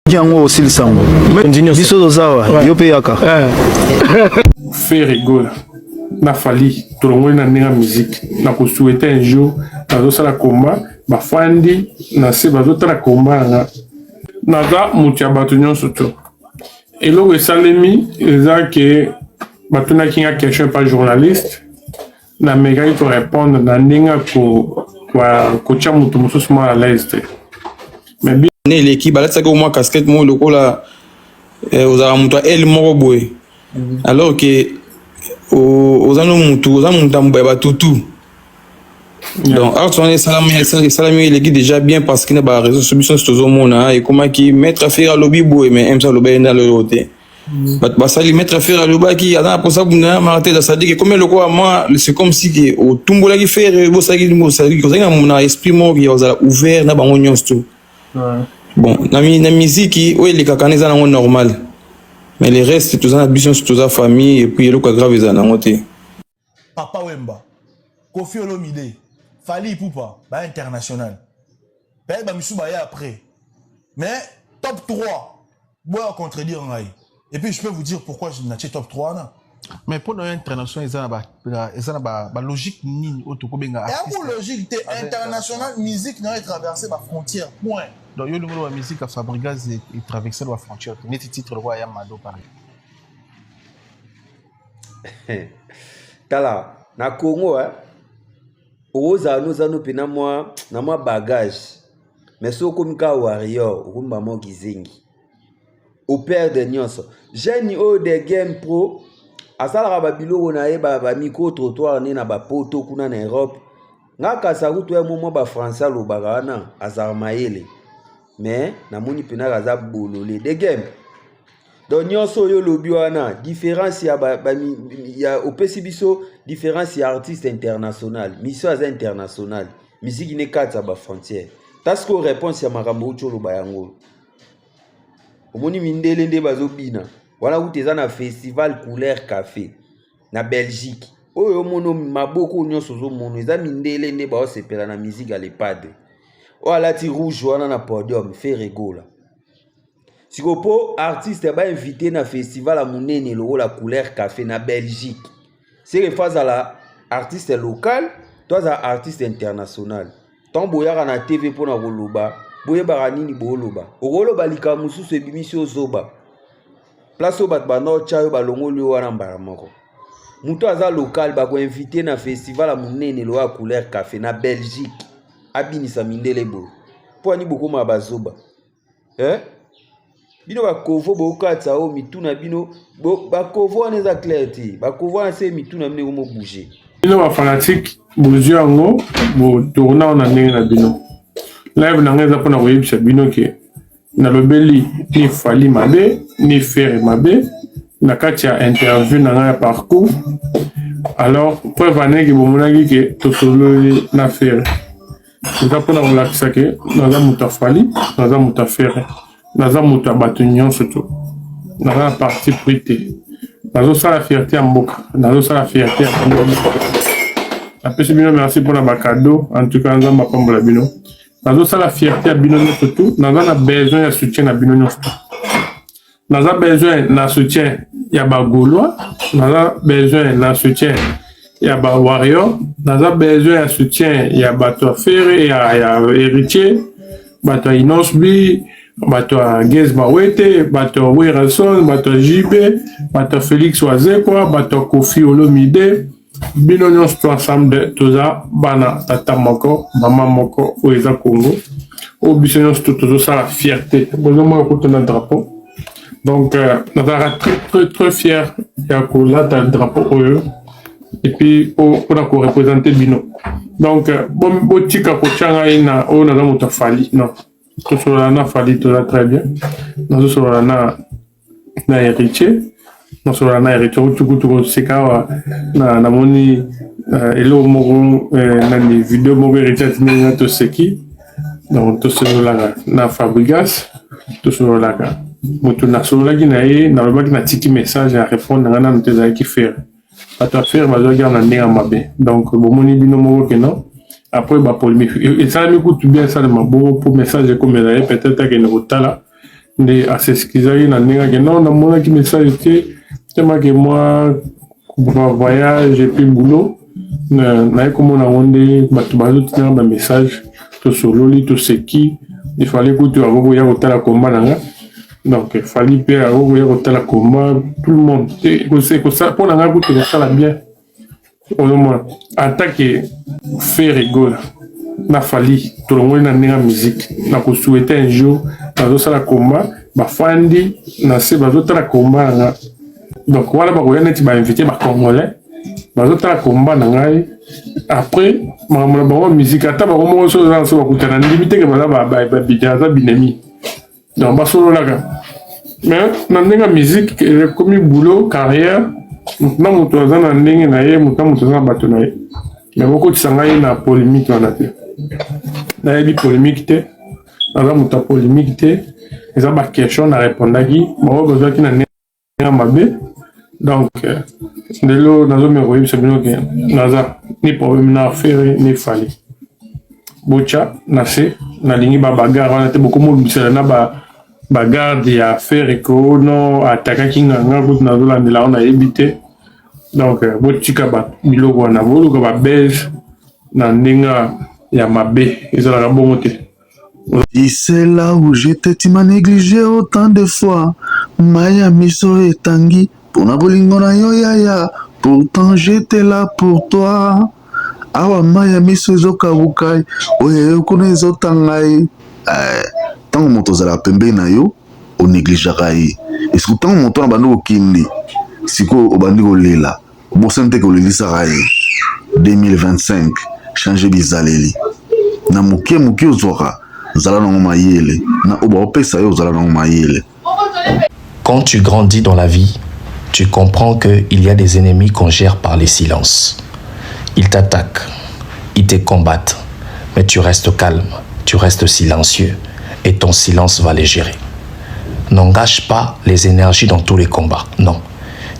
Yango osilisa yango. Biso toza awa, yo mpe yaka. Ferre Gola na Fally tolongoli na ndenge ya musique na kosouhaite un jour nazosala combat bafandi na se bazotala combat yanga naza moto ya bato nyonso to eloko esalemi eza ke batunaki nga question pa journaliste namekaki korépondre na ndenge ya kotya moto mosusu mal à l'aise te mais Ne eleki balatisaki mwa casquette moko lokola ozalaka moto ya ele moko boye, alors que oza no mutu, oza moto ya batutu. Donc art wana esalami eleki déjà bien, parce que na baréseau so biso nyonso tozomona ekomaki maître Ferre alobi boye, mais msa aloba ye nde alelo te. Bato basali maître Ferre alobaki aza na mposa bunda na Martin, c'est-à-dire ekomi lokola mwa c'est comme si ke otumbolaki Ferre, bosalaki ozalaki na esprit moko ya kozala ouvert na bango nyonso to. Bon, na miziki oyo elekaka wana eza nango normal, mais le reste toza na biso nyonso, toza famille, et puis eloko ya grave ezala nango te. Papa Wemba, Koffi Olomide, Fally Ipupa, ba international. Peut-être ba misu ba ya après. Mais top 3, boya contredire ngai. Et puis je peux vous dire pourquoi je n'ai top 3 na. Mais mpo na yo, international eza na balogique nini oyo tokobenga? Et un logique te, international, musique na traverser ba frontière, point. Donc yo olingi oloba musique ya Fabregas etraverse ba frontière te, neti titre lokola ya Mado par Tala, na Congo, eh, okozala no oza no mpena mwa na mwa bagage, mais soki okomi kaka warrior, okomi bamwa kizengi, operdre nyonso. Jeune oyo de Game Pro asalaka babiloko na ye, bamicro trottoir ne na bapoto kuna na Europe. Nga kasa kutu ya mwa bafrançais alobaka wana, azalaka mayele, mais namoni mpenaka aza bolole de Game. Donc nyonso oyo olobi wana, différence ya, ba, ba, ya opesi biso différence ya artiste international, mission aza international, misiki ne kati ya bafrontière. Ta sikoyo réponse ya makambo outi oloba yango. Omoni mindele nde bazobina wana, kutu eza na festival Couleur Café na Belgique. Oyo omoni maboko nyonso ozomona eza mindele nde baosepela na musique ya Le Padre. Oyo alati rouge wana na podium, Ferre Gola. Sikoyo mpo artiste bainvite na festival ya monene lokola Couleur Café na Belgique, seke fo azala artiste local to azala artiste international? Ntango boyaka na TV mpona koloba, boyebaka nini booloba. Okoloba likambo mosusu ebimisi ozoba place oyo bato banda otya yo, balongoli yo wana mbala moko. Moto aza local, bakoinvite na festival ya monene lokola Couleur Café na Belgique, abinisa mindele boye, mpo ani bokóma bazoba, eh? Bino bakovo bokatisa oyo mitu na bino, bakovo wana eza clair te, bakovo wana se mitu na bino ekomobouge. Bino bafanatike bozwi yango, botourna na ndenge na bino. Live na ngai eza mpona koyebisa bino ke nalobeli ni Fally mabe ni Ferre mabe na kati ya interview na ngai ya parcours. Alors preuve aneki bomonaki ke tosololi na Ferre, eza mpona kolakisa ke naza moto ya Fally, naza moto ya Ferre, naza moto ya bato nyonso to naza na parti pris te. Nazosala fierté ya mboka, nazosala fierté ya bino. Napesi bino merci mpona bacadeau. En tout cas, Nzambe apambola bino. Nazosala fierté ya bino nyonso tu. Naza na besoin ya soutien na bino nyonso tu. Naza besoin na soutien ya bagaulois, naza besoin na soutien ya bawarrior, naza besoin ya soutien ya bato ya Ferre, ya Héritier, bato ya Innoss'B, bato ya Gaz Mawete, bato ya Werrason, bato ya JB, bato ya Félix Wazekwa, bato ya Koffi Olomide. Bino nyonso to ensemble toza bana tata moko, mama moko. Oyo eza Congo oyo biso nyonso to tozosala fierté. Bozomona kutu na drapeau. Donc nazalaka très très très fier ya kolata drapeau oyo et puis mpona koreprésente bino. Donc botika kotia ngai na oyo naza moto ya Fally. Non, tosolola na Fally, toza très bien. Nazosolola na Héritier, nasolola na Héritier kutukutu koseka awa. Namoni eloko moko nani, video moko Héritier atindeli nga, toseki. Donc tosololaka na Fabregas, tosololaka. Moto nasololaki na ye, nalobaki natiki message ya répondre na ngai nanu te, ezalaki Ferre. Bato ya Ferre bazwaki yango na ndenge ya mabe. Donc bomoni bino moko ke non, après bapolémique esalami kutu bien, esalema bongo mpo message ekomela ye, peut-être akende kotala. Nde a s'excusaki na ndenge ake non, namonaki message te tellement que moi voyage et puis boulot, naye komona yango nde bato bazotinaka ba message. Tosololi, toseki. Efallait kutu akokoya kotala komba na nga, donc Fally mpe akokoya kotala komba, tout le monde. Mpo na nga kutu ekosala bien. Ozomona, atake Ferre Gola na Fally, tolongoli na ndenge ya musique, na kosouhaiter un jour bazosala komba, bafandi na se, bazotala komba na nga. Donc wana bakoya neti bainvité bacongolais, bazotala komba na ngai. Après makambo na bango musique, ata bango moko so oza so bakutana, ndimi teke baza baza binemi, donc basololaka. Mais na ndenge ya musique, ekomi boulot, carrière, moto na moto aza na ndenge na ye, moto na moto aza na bato na ye. Mais bokotisa ngai na polémique wana te. Nayebi polémique te, naza moto ya polémique te. Eza baquestion na répondaki, bango bazwaki na ndenge ya mabe. Donc lelo nazomeka koyebisa bino ke naza ni problème na Ferre ni Fally. Botya na se, nalingi babagarre wana te. Bokomolobisela na bagarde ya Ferre ko no atakaki nganga kutu, nazolandela ngo, nayebi te. Donc botika biloko wana, boluka babese na ndenge ya mabe, ezalaka bongo te. Et c'est là où j'étais, tu m'as négligé autant de fois. Maya miso etangi, pour bolingo na yo yaya. Pourtant j'étais là pour toi. Awa maya miso ezokawuka, oyo kuna ezotanga ye. Ntango moto ozalaka pembeni na yo, onégligeaka ye. Eske ntango moto wana bandi kokende, sikoyo obandi kolela, obosani te kolelisaka ye. 2025, change bizaleli na moke moke. Ozwaka, zala nango mayele na oyo baopesa yo, ozala nango mayele. Quand tu grandis dans la vie, tu comprends qu'il y a des ennemis qu'on gère par les silences. Ils t'attaquent, ils te combattent, mais tu restes calme, tu restes silencieux et ton silence va les gérer. N'engage pas les énergies dans tous les combats. Non.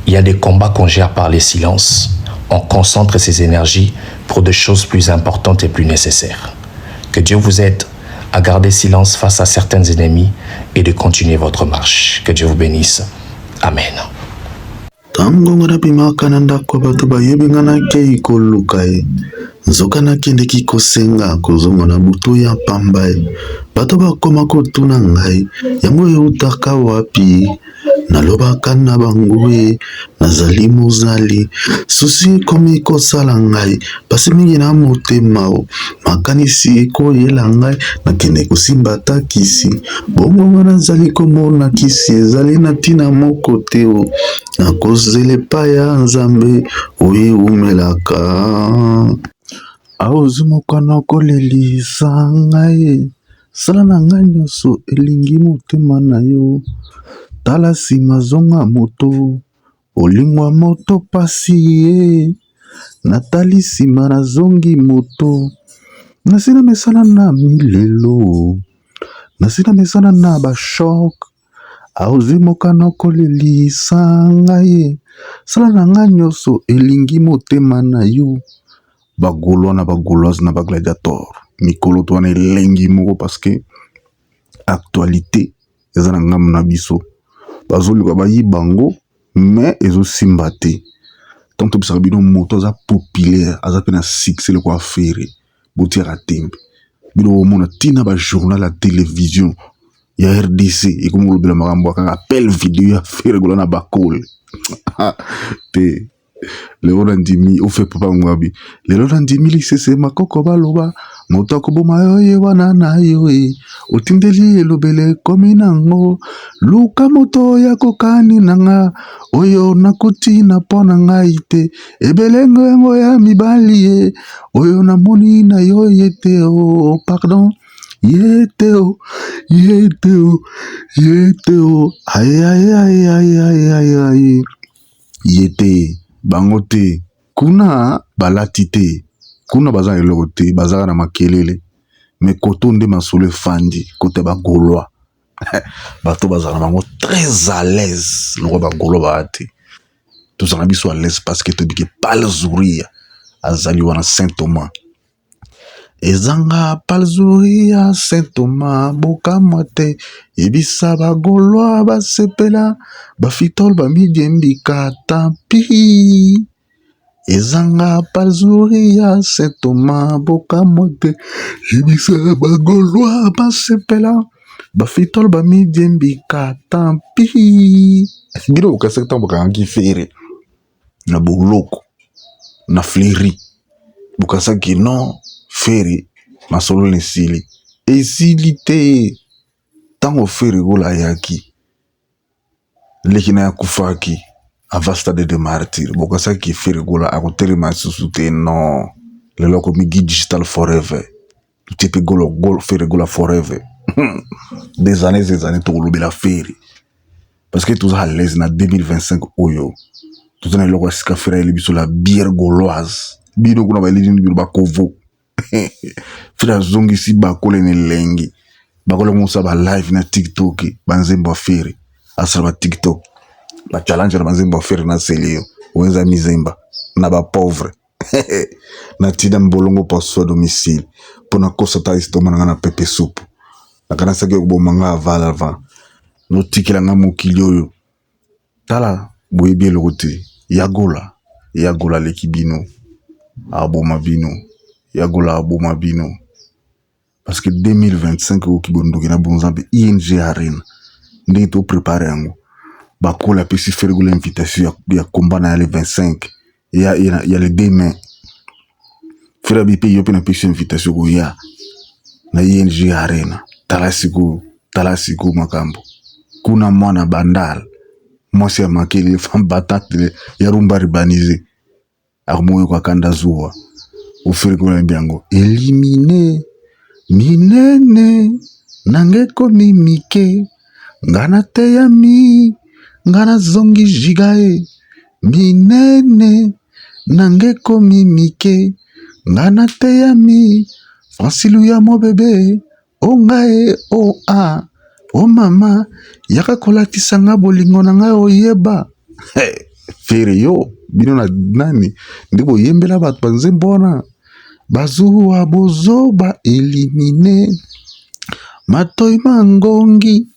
Il y a des combats qu'on gère par les silences. On concentre ses énergies pour des choses plus importantes et plus nécessaires. Que Dieu vous aide à garder silence face à certains ennemis et de continuer votre marche. Que Dieu vous bénisse. Amen. Ntango nga nabimaka na ndako, bato bayebi nga nakei koluka ye, nzoka nakendeki kosenga kozonga na butu ya pamba ye. Bato bakoma kotuna ngai yango eutaka wapi. Nalobaka na bango ye nazali mozali susi ekomi kosala ngai pasi mingi na motema o makanisi ekoyela ngai nakende kosimba ata kisi. Bongo nga nazali komona kisi ezali na ntina moko te o nakozela epai ya Nzambe oyo ewumelaka. Aozwi mokano kolelisa ngai, sala na ngai nyonso elingi motema na yo. Tala nsima, zonga moto, olingwa moto pasi ye. Natali nsima, nazongi moto, nasi na mesana na milelo, nasi na mesana na bachoc. Aozwi mokano kolelisa ngai, sala na ngai nyonso elingi motema na yo. Bagaulois na bagauloise na bagladiator, mikolo to wana elengi moko, parce que actualité eza na ngambo na biso. Bazoluka bayiba yango, mais ezosimba te. Ntango tobisaka bino, moto aza populaire, aza mpe na succès lokola Ferre, botiaka tembe. Bino bomona ntina bajournal ya télévision ya RDC ekomi kolobela makambo ya kaka appel vidéo ya Ferre Gola na bakole te. Lelo nandimi ofe papa ngwabi, lelo nandimi lisese makoko baloba moto akoboma yo ye wana na yo e otindeli elobele ekomi nango. Luka moto ya kokani na nga oyo nakuti na mpo na ngai te. Ebelengo yango ya mibali ye oyo namoni na yo ye te o pardon ye te o ye te o ye te o ayayayayayayay ye te. Bango te kuna balati te, kuna baza na eloko te, bazaka na makelele. Me koto nde masolo efandi kote bagaulois, bato bazala na bango très à l'aise lokola bagaulois baya te. Tozala na biso à l'aise parce que tobiki pale zuria azali wana, Saint Thomas. Ezanga palzuri ya Saint Thomas bokamwa te yebisa ba golois basepela ba fitol ba midiembika tant pis ezanga palzuri ya Saint Thomas bokamwa te yebisa ba golois basepela ba fitol ba midiembika tant pis bino bokasaki ntango bakangaki fere na boloko na fleuri bokasaki non fere masolo na esili esili te ntango fere gola ayaki leki na ye akufaki avant stade de martyr bokasaki fere gola akotelema lisusu te non lelo akomi guy digital forever totie mpe golo golo fere gola forever des années des années tokolobela fere parce que toza à l'aise na 2025 oyo toza na eloko ya sika fere ayeli biso la bière gauloise bino kuna bayeli nini bino bakovo fere azongisi bakole na elengi bakole mosa ba live na tiktok banzembo ya fere asala ba tiktok ba challenge na banzembo ya fere na seli yo oyo mizemba na ba pauvre natinda mbolongo paso a domicile mpo nakosa ta estoma na nga na pepe supu nakanisaki okoboma nga aval avant notikela nga mokili oyo tala boyebi eloko te yagola yagola aleki bino aboma bino yagola aboma bino parce que 2025 okoki bondoki na bonzambe ing arena ndenge toprépare yango bakola apesi fergola invitation ya combat na ya le 25 ya le 2 mai fere abi mpe yo mpe napesi invitation koya na ing arena tala sikoyo tala sikoyo makambo kuna mwana bandal mwasi ya makele femme battante ya rumba urbanisé akomoyoka kanda zuwa ofere kuna yembi yango elimine minene nanga ekomi mike nga nateyami nga nazongi jiga e minene nanga ekomi mike nga nateyami franci luya mo bebe o ngai o a o mama yaka kolatisa nga bolingo na ngai oyeba hey, fere yo bino na nani nde boyembela bato banzembo wana bazuwa bozoba elimine matoi mangongi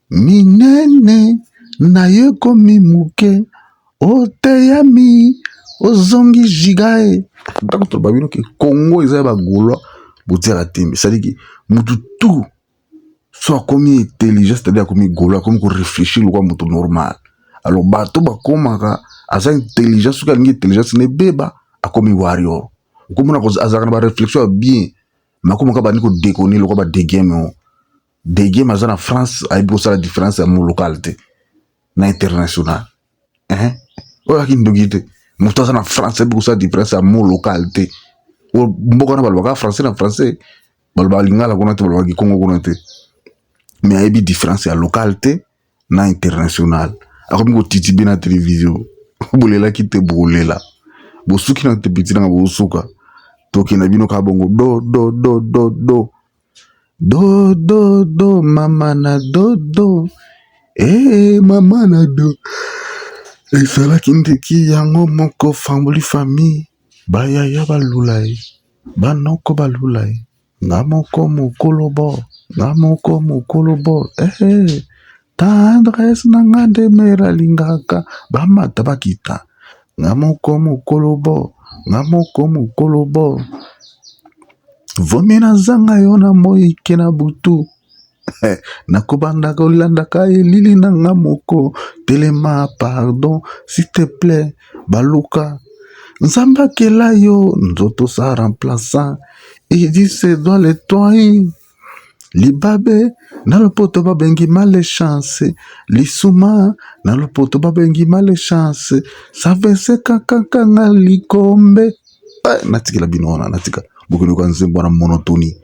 minene na yo ekomi moke oteyami ozongi jiga e ntango toloba bino ke kongo eza ya bagaulois botiaka tembe c'est-à-dire mutu tout so akomi intelligent c'est-à-dire akomi gaulois akomi koréfléchir lokwa moto normal. Alors bato bakomaka aza intelligent, soki alingi intelligence na ebeba akomi warrior, okomona azalaka na baréflexion ya bien, mais akomaka bandi kodéconner lokwa badegeme o degeme aza na France, ayebi kosala différence ya mo local te na international, hein? Oyo aki ndoki te, moto aza na France ayebi kosala différence ya mo local te. Oyo mboka wana balobaka français na français, balobaka lingala kuna te, balobaka kikongo kuna te, mais ayebi différence ya local te na international, akomi kotiti be na télévision. Bolelaki te, bokolela, bosuki na te, peti nanga bosuka, tokenda bino kaka bongo do do do do do do do do mama na do do ee mama na do ezalaki ndeki yango moko famboli famille bayaya balula ye banoko balula ye nga moko mokolo bo nga moko mokolo bo eh tendresse na nga nde mere alingaka bamata bakita nga moko mokolo bo nga moko mokolo bo vomi nazanga yo na moi ke na butu nakobanda kolandaka elili na nga moko telema pardon s'il te plaît baluka nzambe akela yo nzoto sa remplaçant il dit c'est dans le toit libabe na lopoto babengi malchance lisuma na lopoto babengi malchance savese kakakanga likombe. Natikela bino wana, natika bokeluka nzembo wana monotonie.